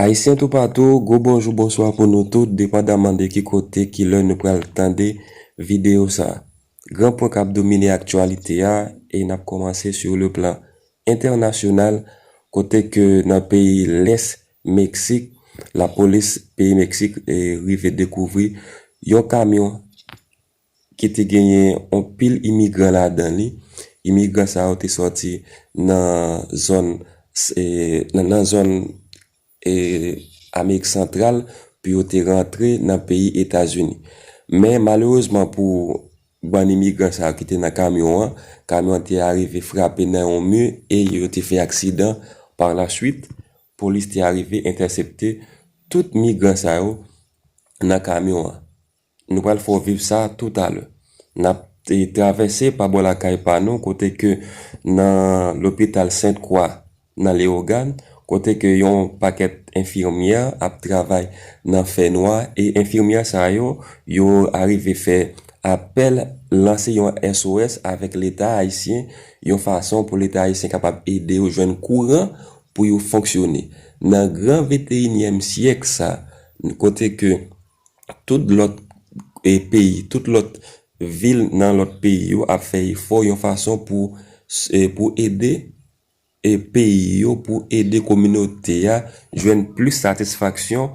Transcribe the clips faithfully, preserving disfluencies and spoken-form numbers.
Ayisyen toupatou, gwo bonjou, bonswa pou nou tout, depandaman de ki kote, ki lè nou pral tande videyo sa. Gran pwen k ap domine aktyalite a, e n ap kòmanse sou le plan entènasyonal, kote ke nan peyi lès Meksik, lapolis peyi Meksik, e, rive dekouvri yon kamyon ki te genyen yon pil imigran ladan li. Imigran sa yo te sòti nan zòn, e, nan, nan zòn, e, Amerik Santral pou yo te rantre nan peyi Etazini. Men malerezman pou bann imigran sa yo ki te nan kamyon an, kamyon an te arive frape nan yon mi e yo te fè aksidan. Par la suite, polis te arive entèsepte tout migran sa yo nan kamyon an. Nou pral fè w viv sa toutalè. N ap, e, travèse pa bò lakay pa nou, kote ke nan lopital Sent Kwa, nan Leyogàn, kote ke yon pakèt enfimyè ap travay nan fènwa, e enfimyè sa yo, yo arive fè apèl, lanse yon S O S avèk Leta ayisyen, yon fason pou Leta ayisyen kapab ede yo jwenn kouran pou yo fonksyone. Nan gran venteyinyèm syèk sa, kote ke tout lòt, e, peyi, tout lòt vil nan lòt peyi yo ap fè efò yon fason pou, e, pou ede, e, peyi yo, pou ede kominote a jwenn plis satisfaksyon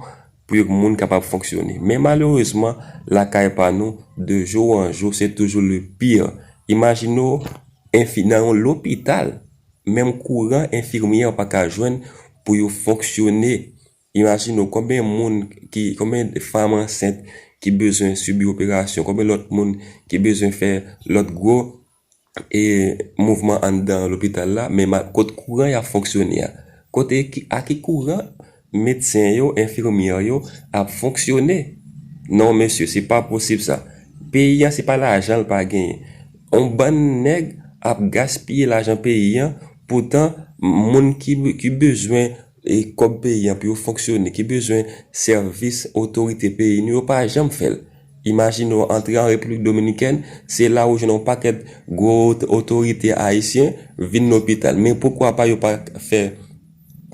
pou yo moun kapab fonksyone. Men malerezman, lakay pa nou, de jou an jou, se toujou le pire. Imajine w, enfi-, nan yon lopital, menm kouran enfimyè pa ka jwenn pou yo fonksyone. Imajine w konbyen moun ki, konbyen fanm ansent ki bezwen sibi operasyon, konbyen lòt moun ki bezwen fè lòt gwo, e, mouvman anndan lopital la, men ma-, kot kouran y ap fonksyone a? Kote ki, a ki kouran medsen yo, enfimyè yo ap fonksyone? Non, mesye, se pa posib sa. Peyi an, se pa lajan l pa genyen. On bann nèg ap gaspiye lajan peyi an, poutan moun ki, ki bezwen, e, kòb peyi an pou yo fonksyone, ki bezwen sèvis otorite peyi nou, yo pa janm fè l. Imajine w antre an Repiblik Dominikèn, se la ou jwenn yon pakèt gwo ot-, otorite ayisyen vin lopital. Men poukwa pa yo pa fè,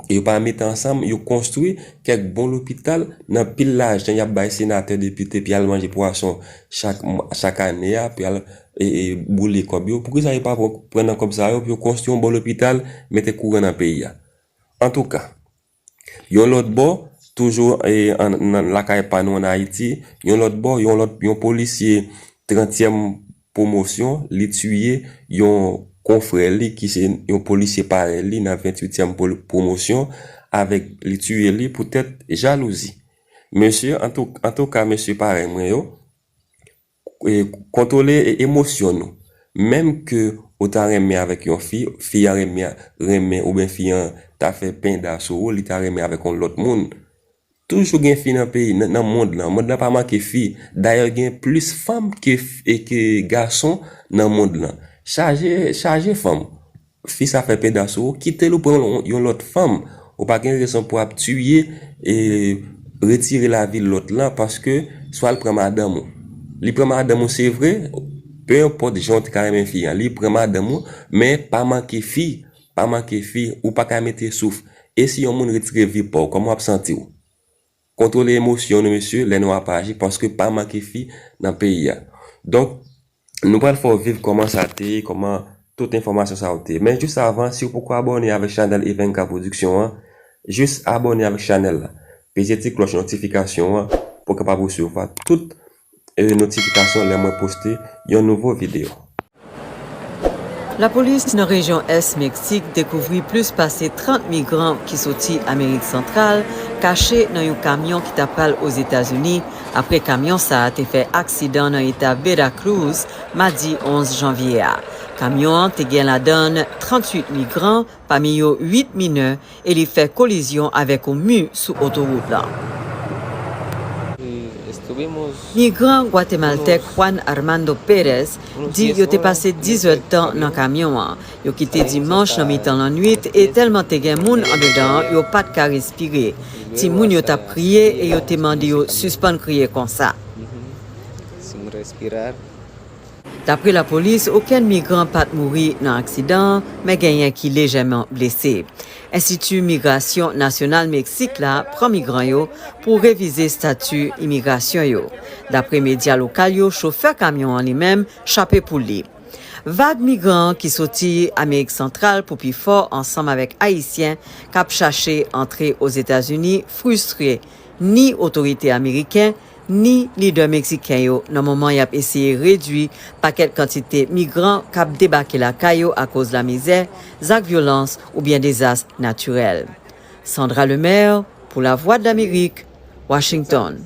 yo pa mete ansanm, yo konstwi kèk bon lopital nan pil lajan y ap bay senatè, depite, pou y al manje pwason chak mwa, chak ane a, pou y al, e, e, boule kòb yo? Poukisa yo pa pran, pran nan kòb sa yo pou yo konstwi yon bon lopital, mete kouran nan peyi a? Antouka, yon lòt bò, toujou, e, an, nan lakay pa nou ann Ayiti, yon lòt bò, yon lòt, yon polisye trantyèm pwomosyon, li tiye yon konfrè li ki se yon polisye parèy li nan venntuityèm pwo-, pwomosyon, avèk, li tiye li poutèt jalouzi. Mesye, antou-, antouka, mesye parèy mwen yo, e, kontwole, e, emosyon nou. Menm ke ou ta renmen avèk yon fi, fi an renmen, renmen, oubyen fi an ta fè penda sou ou, li ta renmen avèk yon lòt moun. Toujou gen fi nan peyi, nan, nan mond lan. Mond lan pa manke fi. Dayè, gen plis fanm ke f-, e ke gason nan mond lan. Chaje, chaje fanm. Fi sa fè peda sou ou, kite l ou pran yon, yon lòt fanm. Ou pa gen rezon pou ap tiye, e, retire lavi lòt lan, paske swa l pran madanm ou. Li pran madanm ou, se vre, pe enpòt jan w te ka renmen fi an, li pran madanm ou, men pa manke fi, pa manke fi, ou pa ka mete souf. E si yon moun retire vi pa w, kòman w ap santi w? Kontwole emosyon nou, mesye, lè nou ap aji, paske pa manke fi nan peyi a. Donk, nou pral fè w viv kòman sa te ye, kòman tout enfòmasyon sa yo te ye. Men jis avan, si w poko abòne avèk chanèl Evenka Production an, jis abòne avèk chanèl la. Peze ti klòch notifikasyon an pou w kapab resevwa tout, e, notifikasyon lè mwen poste yon nouvo videyo. Lapolis nan rejyon ès Meksik dekouvri plis pase trant migran ki soti Amerik Santral kache nan yon kamyon ki ta pral Ozetazini, apre kamyon sa a te fè aksidan nan eta Veracruz madi onz janvye a. Kamyon an te gen ladan l tranntuit migran, pami yo uit minè, e li fè kolizyon avèk yon mi sou otowout la. Migran gwatemaltèk Juan Armando Pérez di yo te pase diz èdtan nan kamyon an. Yo kite dimanch nan mitan lannwit e tèlman te gen moun andedan an, yo pa t ka respire. Timoun yo t ap kriye e yo te mande yo sispann kriye konsa. Dapre lapolis, okenn migran pa t mouri nan aksidan an, men genyen ki lejèman blese. Enstiti Migrasyon Nasyonal Meksik la pran migran yo pou revize estati imigrasyon yo. Dapre medya lokal yo, chofè kamyon an li menm chape pou li. Vag migran ki soti Amerik Santral pou pi fò ansanm avèk Ayisyen k ap chache antre Ozetazini fristre ni otorite ameriken ni lidè meksiken yo nan moman y ap eseye redui pakèt kantite migran k ap debake lakay yo akoz lamizè, zak vyolans oubyen dezas natirèl. Sandra Lemaire pou Lavwadlamerik, Washington.